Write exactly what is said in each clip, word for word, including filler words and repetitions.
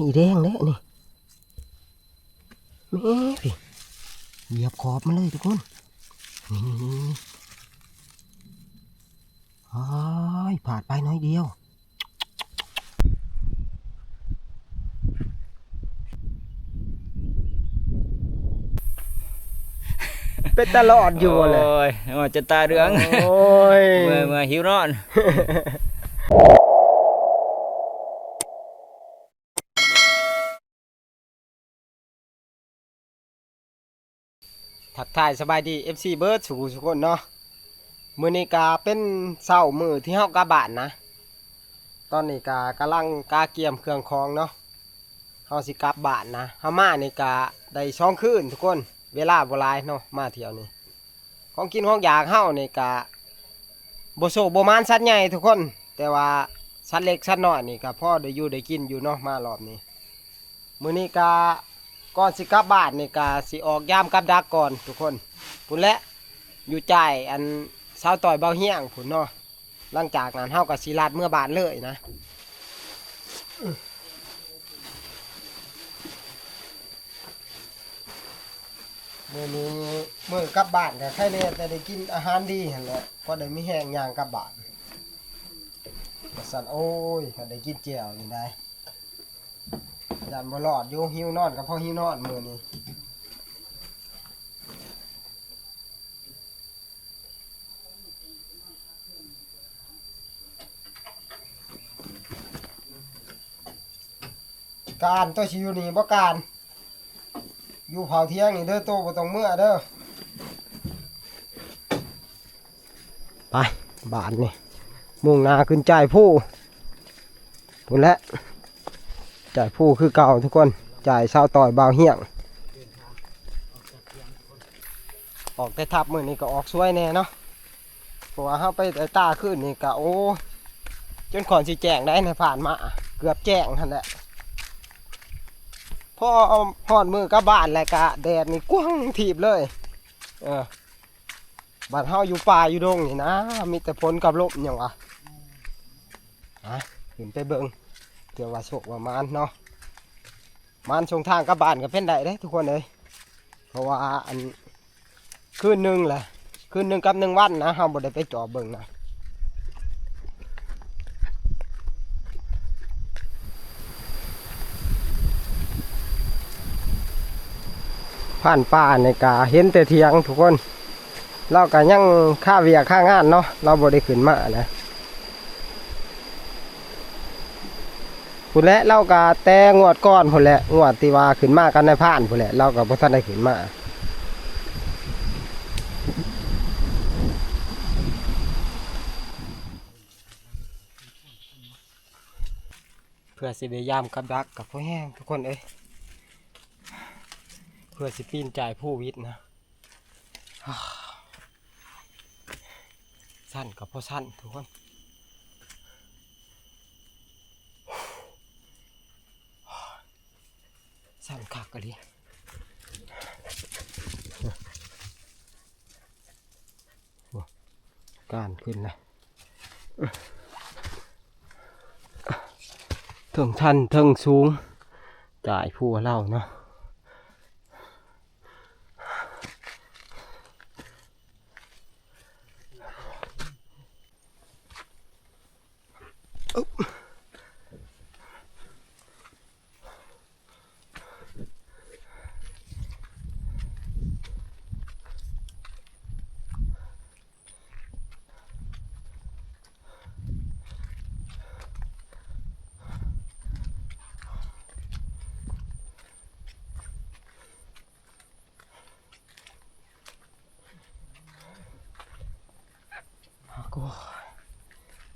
อีแดงเด้นี่ แม่พี่ เหยียบขอบมาเลยทุกคน นี่นี่นี่นี่ อ้าย พลาดไปน้อยเดียว เป็นตาลอดอยู่เลย โอ้ย โอ้ย จะตาเหลือง โอ้ย เมื่อย เมื่อย หิวนอน ทักทายสบายดี เอฟซี เบิดสู่สู่คนเนาะ มื้อนี้กะเป็นเช้ามื้อที่เฮากลับบ้านนะ ตอนนี้กะกำลังกะเกียมเครื่องของเนาะ เฮาสิกลับบ้านนะ เฮามานี่กะได้สองคืนทุกคน เวลาบ่หลายเนาะ มาเที่ยวนี่ ของกินของอยากเฮานี่กะบ่โชคบ่หมานสัตว์ใหญ่ทุกคน แต่ว่าสัตว์เล็กสัตว์น้อยนี่กะพอได้อยู่ได้กินอยู่เนาะ มารอบนี้ มื้อนี้กะก่อนสิกลับบ้านนี่กะสิออกยามกับดักก่อนทุกคน พุ้นแหละ อยู่จ่ายอันสาวต่อยเบาเฮี้ยงพุ้นเนาะ หลังจากนั้นเฮากะสิลัดเมือบ้านเลยนะ มื้อนี้มื้อกลับบ้านกะไคแน่ แต่ได้กินอาหารดีหั้นแหละ พอได้มีแฮงย่างกลับบ้าน ว่าซั่น โอ้ย คันได้กินแจ่วนี่ได้ ย่านบ่รอดอยู่ หิวนอนกะพอหิวนอนมื้อนี้ การตัวสิอยู่นี่บ่การ อยู่เผาเที่ยงนี่เด้อ โตบ่ต้องเมือเด้อ ไป บาดนี่ มุ่งหน้าขึ้นจ่ายผู้ พุ้นแหละ จ่ายผู้คือเก่าทุกคน จ่ายสาวต่อยเบาเฮี้ยง ออกแต่ทับมื้อนี้กะออกสวยแน่เนาะ เพราะว่าเฮาไปแต่ตาคืนนี่กะ โอ้ จนค่อนสิแจ้งได้นะ ผ่านมา เกือบแจ้งหั้นแหละ พอฮอดมื้อกลับบ้านแล้วกะแดดนี่กว้างทีบเลย เออ บัดเฮาอยู่ป่าอยู่ดงนี่นะ มีแต่ฝนกับลมหยังวะ อ่ะ ขึ้นไปเบิ่ง เผื่อว่าโชคว่าหมานเนาะ หมานส่งทางกลับบ้านกะเป็นได้เด้ทุกคนเอ้ย เพราะว่าอัน คืนหนึ่งแหละ คืนหนึ่งกับหนึ่งวันนะ เฮาบ่ได้ไปจอบเบิ่งนะ ผ่านป่านี่กะเห็นแต่เถียงทุกคน ลาวกะยังคาเวียกคางานเนาะ ลาวบ่ได้ขึ้นมานะ พุ้นแหละ ลาวกะแต่งวดก่อนพุ้นแหละ งวดที่ว่าขึ้นมากับนายพรานพุ้นแหละ ลาวกะบ่ทันได้ขึ้นมา เพื่อสิได้ยามกับดักกะพอแฮงทุกคนเอ้ย เพื่อสิปีนจ่ายผู้วิดนะ สั้นกะพอสั้นทุกคน สั้นคักกะดี ก้านขึ้นนะ เทิงชันเทิงสูง จ่ายผู้ลาวเนาะ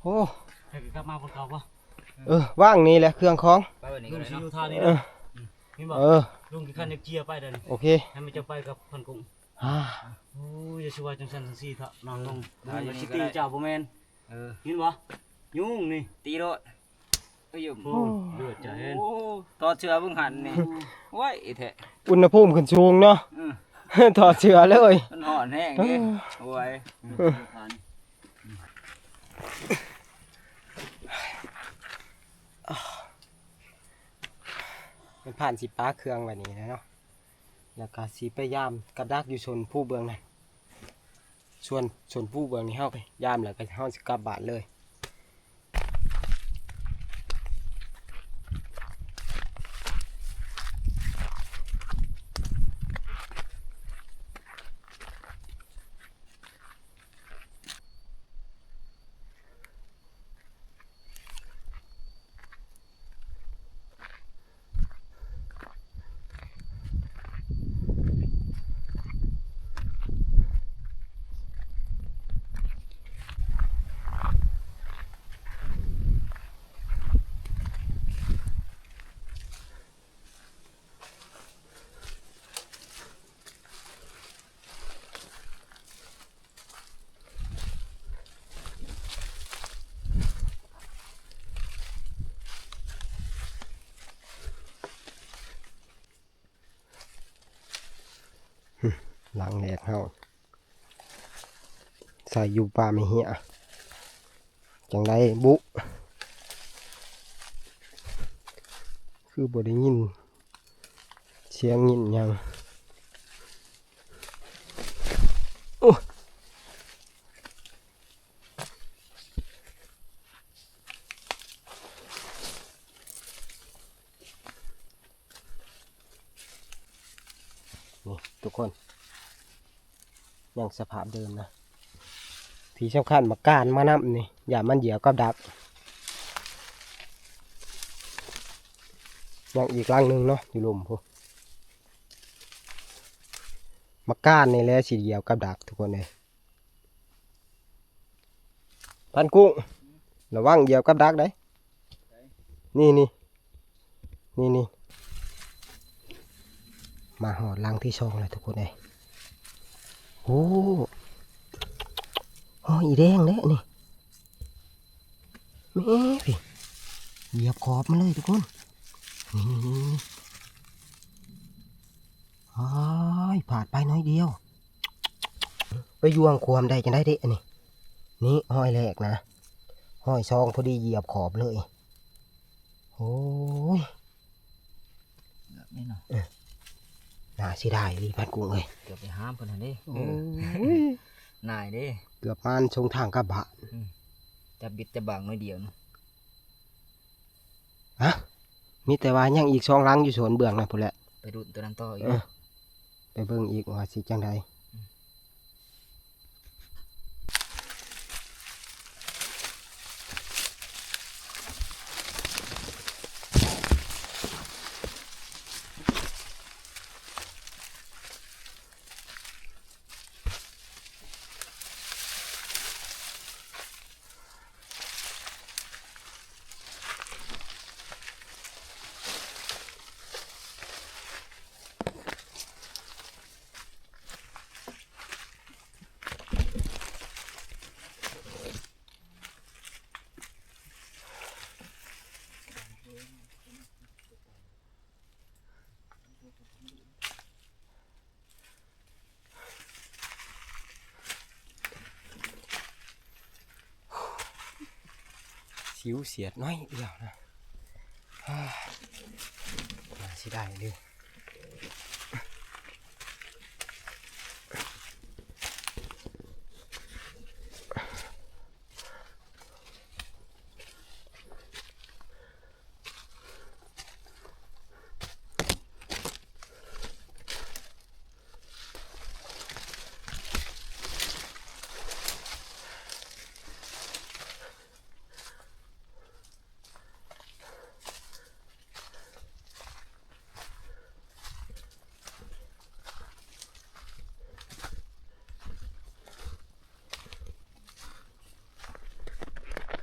โอ้ ให้กลับมาบนเก่าปะ เออ ว่างนี่แหละเครื่องของ ไปวันนี้ ลุ ก็ ง ได้ สิ เนาะ อยู่ท่านี้ เออ นะ เห็นบ่ เออ ลุงกี่คันจะเจียไปเดี๋ยวนี้ โอเค ให้มันจะไปกับพันกุ้ง อ่า โอ้ย อย่าสิว่าจังซั่นจังซี่เถาะ น้องต้อง เออ ลุง อยู่นี่ สิ ก็ ตี ได้ เจ้าบ่แม่น เออ เห็นบ่ ยุงนี่ ตีโลด เอ้ย โอ้ เลือดจะเห็น โอ้ ถอดเสื้อเบิ่งหั่นนี่ โอ้ โอ้ย อีแท้ อุณหภูมิขึ้นสูงเนาะ อืม ถอดเสื้อเลย มันฮ้อนแฮงเด้ เออ โอ้ย อืม ผ่าน อ่ะ ผ่านสิปาเครื่องไว้นี่แหละเนาะ แล้วก็สิไปยามกับดักอยู่สวนภูเบื้องนั่น ส่วนสวนภูเบื้องนี้เฮาไปยามแล้วก็เฮาสิกลับบ้านเลย หลังแรกเฮาใส่อยู่ป่าไม่เหีย จังได๋บุ คือบ่ได้ยินเสียงยินหยัง โอ้ นี่ทุกคน ยังสภาพเดิมนะ ที่สำคัญหมากก้านมานำนี่ อย่ามันเหยียบกับดัก ยังอีกหลังหนึ่งเนาะ อยู่ลุ่มพุ้น หมากก้านนี่แหละสิเหยียบกับดักทุกคนเลย พันกุ้ง ระวังเหยียบกับดักเด้ นี่นี่ นี่นี่ มาฮอดหลังที่สองแล้วทุกคนเอ้ย โอ้ โอ้ อีแดงเด้นี่ แม่พี่ เหยียบขอบมาเลยทุกคน นี่นี่นี่นี่ อ้าย พลาดไปน้อยเดียว ไปย่วงความได้จังได๋เด้อันนี้ นี่ห้อยแรกนะ ห้อยสองพอดีเหยียบขอบเลย โอ้ย เกือบนี่เนาะ เออ น่าเสียดายอีหลีพันกุ้งเอ้ย เกือบไปหามเพิ่นหั่นเด้ โอ้ย นายเด้ เกือบปานส่งทางกลับบ้าน อืม จับบิดจับบังน้อยเดียวเนาะ ฮะ มีแต่ว่ายังอีกสองหลังอยู่สวนเบื้องนะพุ้นแหละ ไปรุ่นตัวนั้นต่ออีก เออ ไปเบิ่งอีกว่าสิจังใด สิวเสียดน้อยเดียวนะ ฮ่า น่าเสียดายเลย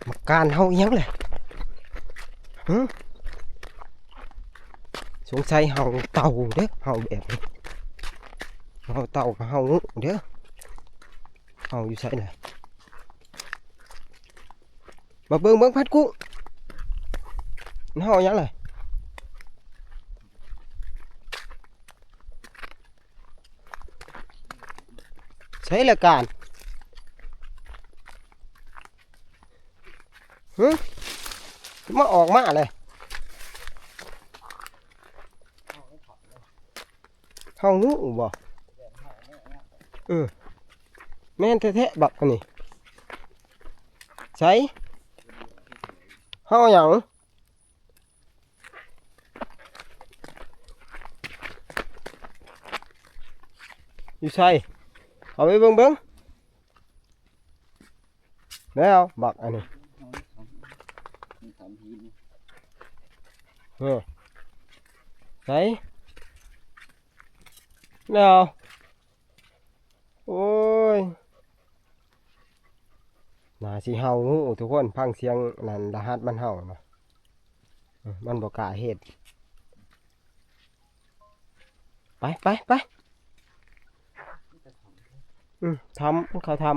หมากก้านเห่าอิหยังเลย หึ สงสัยเห่าเต่าเด้อ เห่าแบบนี้ เห่าเต่ากับเห่างูเด้อ เห่าอยู่ไสล่ะ มาเบิ่ง เบิ่งพันกุ้ง มันเห่าหยังล่ะ ไสล่ะก้าน หึ มาออกมาเลย เฮางูบ่ เออ แม่นแท้ๆ บักอันนี้ ใส เฮาหยัง อยู่ไส เอาไปเบิ่งเบิ่ง แล้วบักอันนี้ มันทำหิน เออ ใส แล้ว โอ้ย น่าสิเห่างูทุกคน ฟังเสียงนั่น รหัสมันเห่านะ เออ มันบ่กล้าเฮ็ด ไป ไป ไป อืม ทำ เขาทำ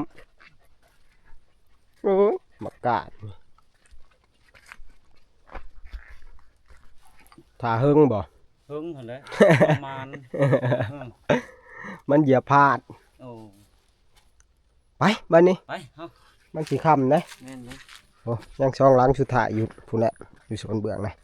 โอ้ย บักกาด ถ้าเฮิงบ่ เฮิงหั่นแหละ ประมาณ มันเหยียบพลาด โอ้ ไป บัดนี้ ไป เฮา มันสิค่ำเด้ แม่นเลย โอ้ ยังสองหลังสุดท้ายอยู่พุ้นแหละ อยู่โซนเบื้องนะ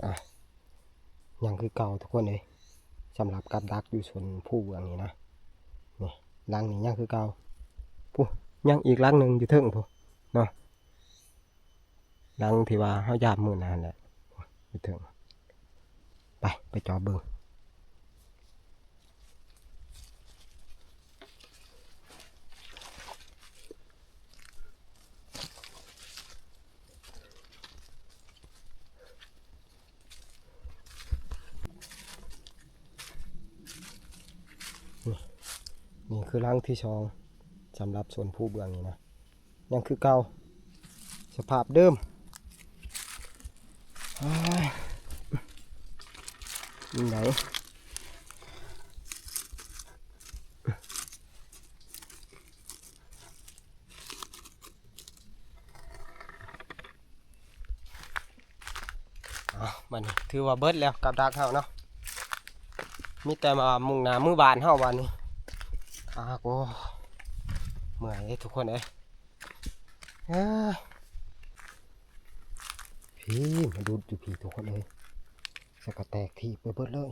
อ่ะ ยังคือเก่าทุกคนเอ้ย สำหรับกับดักอยู่โซนภูเบื้องนี่นะ นี่ หลังนี่ยังคือเก่า พุ้น ยังอีกหลังหนึ่งอยู่เทิงพุ้นเนาะ หลังที่ว่าเฮายามมื้อนั้นแหละ อยู่เทิง ไป ไปจอบเบิ่ง นี่ นี่คือหลังที่สอง สำหรับโซนภูเบื้องนี่นะ ยังคือเก่า สภาพเดิม อ้าย นี่ไหน อ่ะ บัดนี้ถือว่าเบิดแล้วกับดักเฮาเนาะ มีแต่มามุ่งหน้ามือบ้านเฮาบัดนี้ อ่า โอ้ เมื่อยเด้ทุกคนเอ้ย เอ้ย พี่ มาดูดอยู่พี่ทุกคนเอ้ย สะกะแตกที่ไปเบิดเลย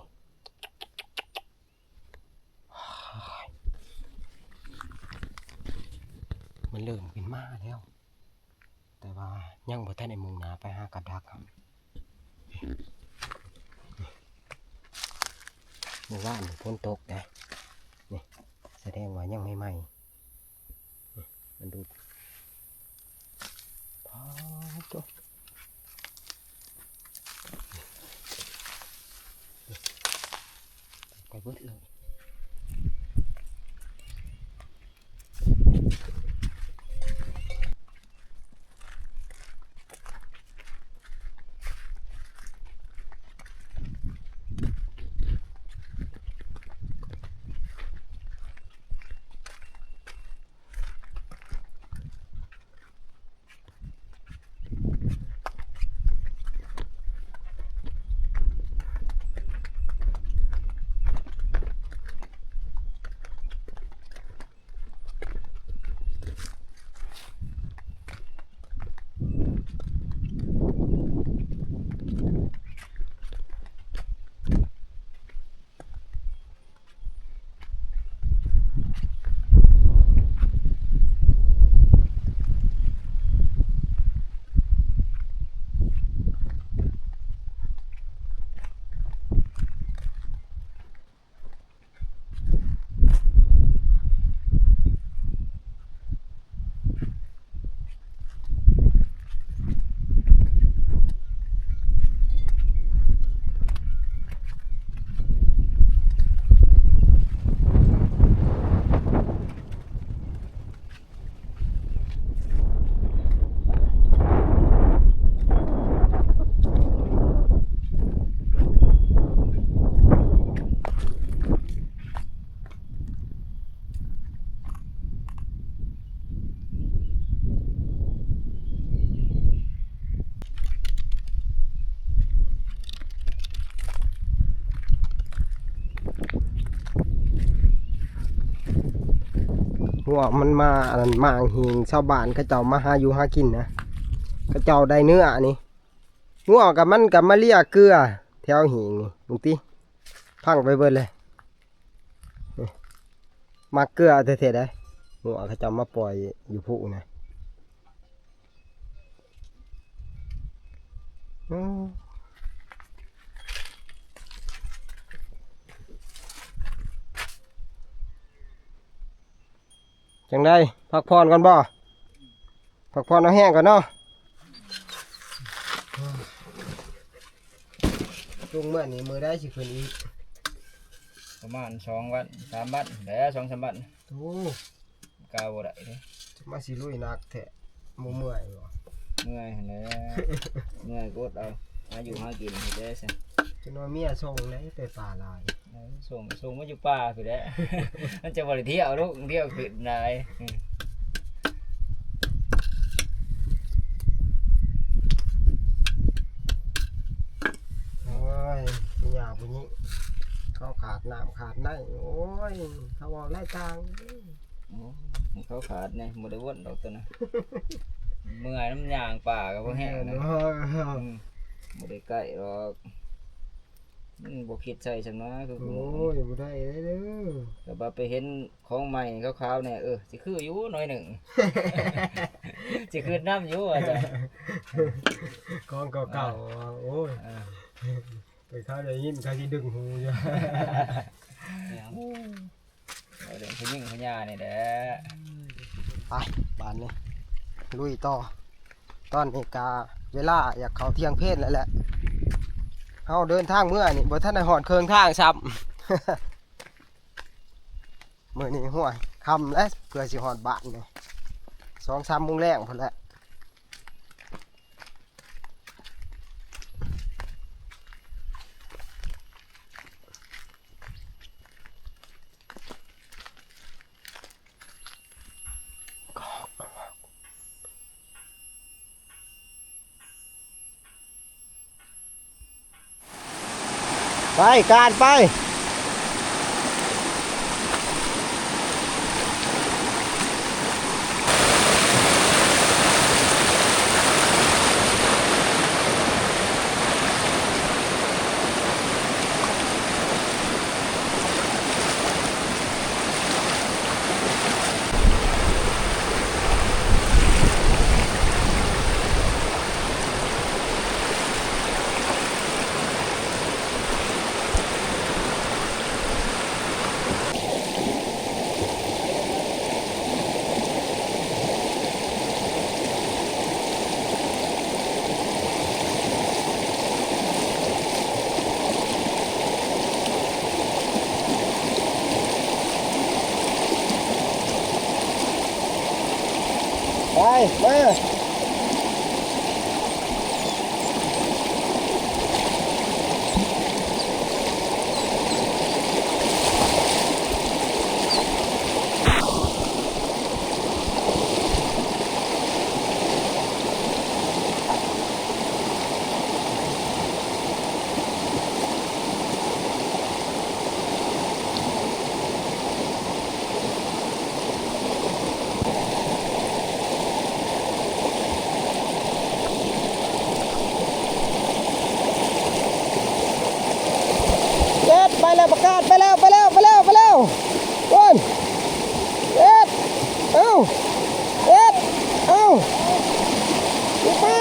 มันเริ่มขึ้นมาแล้ว แต่ว่ายังบ่ทันได้มุ่งหน้าไปหากับดักครับ เมื่อวานนี่ฝนตกนะ นี่ แสดงว่ายังใหม่ๆ นี่ มันดูด ป๊าดโธ่ ไปเบิดเลย งัวมันมาอันนั้น มางหิงชาวบ้านเขาเจ้ามาหาอยู่หากินนะ เขาเจ้าได้เนื้อนี่ งัวกับมันกับมาเลียเกลือแถวหิงนี่ มึงติ พังไปเบิดเลย นี่ มาเกลือแท้ๆได้ งัวเขาเจ้ามาปล่อยอยู่พุนะ อืม จังได๋ พักผ่อนก่อนบ่ พักผ่อนเอาแฮงก่อนเนาะ ลงมื้อนี้มื้อใดสิขึ้นอีก ประมาณสองวัน สามวัน แล้ว สองสามวัน โอ้ กาบ่ได้เด้ มาสิลุยหนักแท้ บ่เมื่อยบ่ เมื่อยหั้นแหละ เมื่อยก็อดเอา หาอยู่หากินให้ได้ซะ จนว่าเมียส่งเลยไปป่าหลาย เออ ส่ง ส่งมาอยู่ป่าพู้นแหละ มันจะบ่ได้เที่ยวลูก เที่ยวขึ้นหลาย อืม โอ้ย ผู้หญิงผู้หญิง เขาขาดน้ำขาดใน โอ้ย เขาเว้าหลายต่าง โอ้ เขาขาดเนี่ย บ่ได้วนดอกตัวนะ เมื่อยน้ำยางป่าก็บ่แห้งนะ เออ อืม บ่ได้ใกล้ดอก อืม บ่คิดใส่ซำนะ คือ โอ้ย บ่ได้เด้อ แต่ว่าไปเห็นของใหม่ขาวๆเนี่ย เออ สิคืออยู่หน่อยหนึ่ง สิคือนำอยู่ว่าซั่น ของเก่าๆ โอ้ย อ่า ไปเขาได้ยินเขาสิดึงหูอยู่ เอาเรื่องผู้หญิงผู้หญิงนี่แหละ ไป บาดนี้ ลุยต่อ ตอนนี้กะเวลาอยากเข้าเที่ยงเพลแล้วแหละ เฮาเดินทางเมื่อนี่บ่ทันได้ฮอดเคิ่งทางซ้ำ มื้อนี้ห้วยค่ำแล้ว เพื่อสิฮอดบ้านนี่ สองสามโมงแลงพู้นแหละ ไป การไป ไป มา เจ็ด ไปแล้ว ประกาศ ไปแล้ว ไปแล้ว ไปแล้ว ไปแล้ว โอ้ย เจ็ด เอ้า เจ็ด เอ้า อีกมา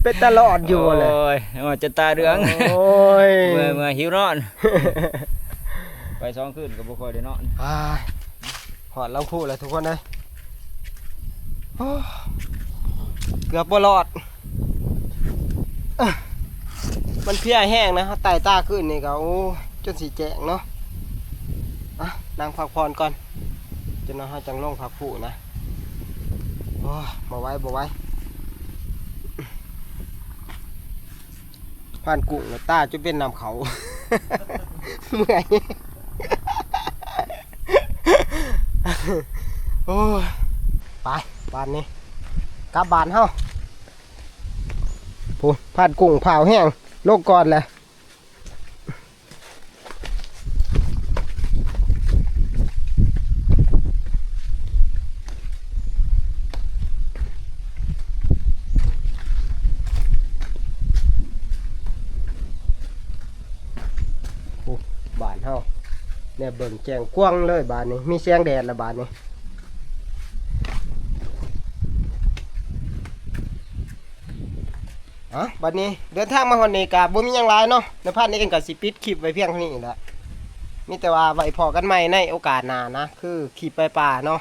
เป็นตาลอดอยู่เลย โอ้ย โอ้ย จนตาเหลือง โอ้ย เมื่อย เมื่อย หิวนอน ไปสองคืนก็บ่ค่อยได้นอน อ้าย ฮอดลำพูแล้วทุกคนเอ้ย โอ้ เกือบบ่รอด เอ้อ มันเพลียแฮงนะ เฮาไต่ตาขึ้นนี่ก็ โอ้ จนสิแจ้งเนาะ อ่ะ นั่งพักผ่อนก่อน จนเฮาจั่งลงพักพูนะ โอ้ย บ่ไหว บ่ไหว พรานกุ้งน่ะตาจนเป็นน้ำเขา เมื่อย โอ้ย ไป บ้านนี้ กลับบ้านเฮา พู้น พรานกุ้งพาวแห้ง ลงก่อนแหละ โอ้ บ้านเฮา เนี่ยเบิ่งแจ้งกว้างเลยบ้านนี้ มีแสงแดดแล้วบ้านนี้ อ่ะ บัดนี้เดินทางมาฮอดนี่กะบ่มีหยังหลายเนาะ นายพรานเองกะสิปิดคลิปไว้เพียงเท่านี้แหละ มีแต่ว่าไว้พ้อกันใหม่ในโอกาสหน้านะ คือคลิปไปป่าเนาะ